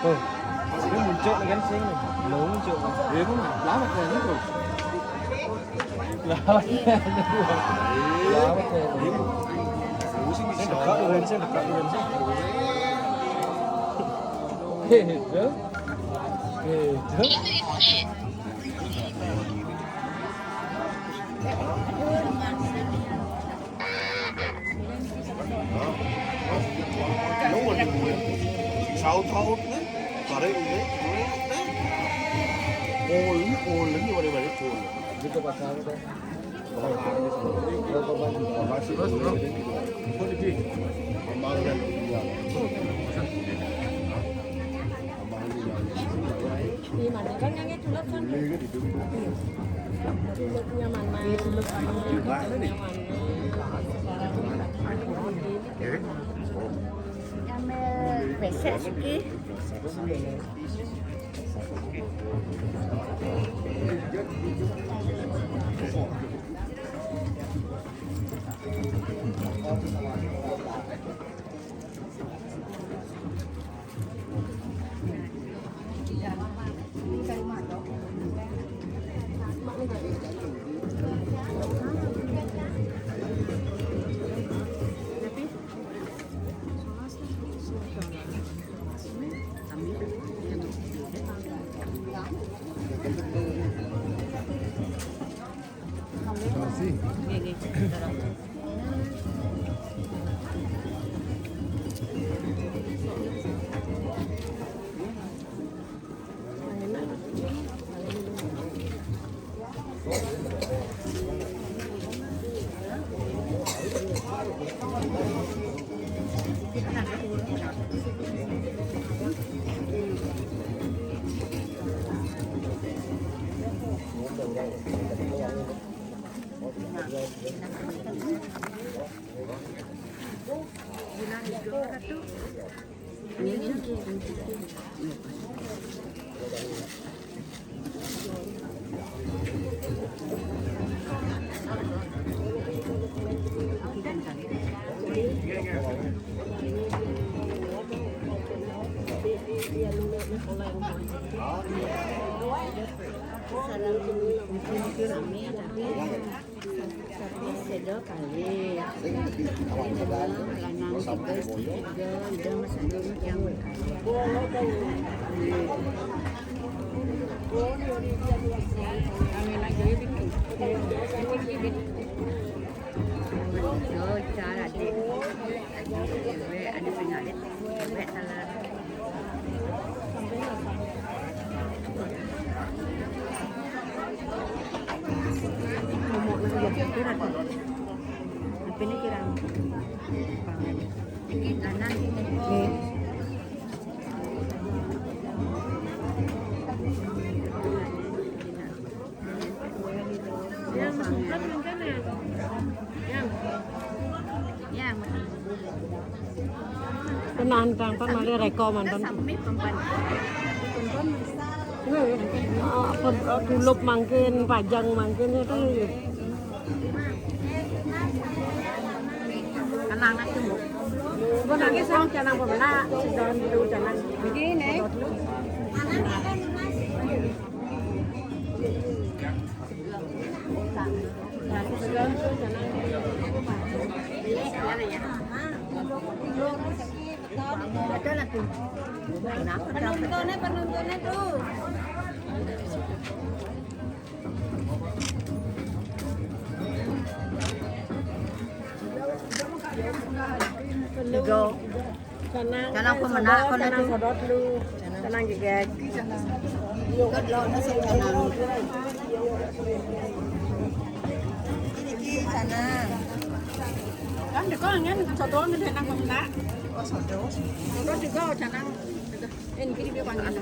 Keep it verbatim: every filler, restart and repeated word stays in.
Ini muncul nih kan sing nih. Lo muncul. Iya, Bang. Lama kayaknya, Bro. Lama kayaknya. Lama kayaknya. Ini dekat dulu, ini dekat dulu, ini. Gitu. Gitu. Saut-saut nih, tarik ini, tarik nih. Kol, kol ini mana-mana kol. Gitu pasang deh. Ini mana kan yang itu kan? Nyaman, Mas. Nyaman. Yang besek sih. Salam, mungkin rame, tapi Tapi sedo kali. Lanang sedo, sedo, sedo, yang berkali. Kami lagi bikin. Itu cara deh. Ada pengalit. Apa ini kira? Ini kanan. Yang, yang. Yang. Tenan, Kang, pan malih reko manten. Sami pempan. Heeh, apa, kulup mangkin, pajang mangkin itu. Anak-anak jemuk. Gua nangis sama canang pemenak, sedon itu canang. Begini. Penontonnya, penontonnya tuh. Tiga. Canang, canang pemenak, sodot, canang sodot lu. Canang gegek. Ikut lo nasi canang. Ini canang. Kan dekat kan sodot ngene nang pemenak. Oh, sodot. Sodot juga canang. Ini dia panggil.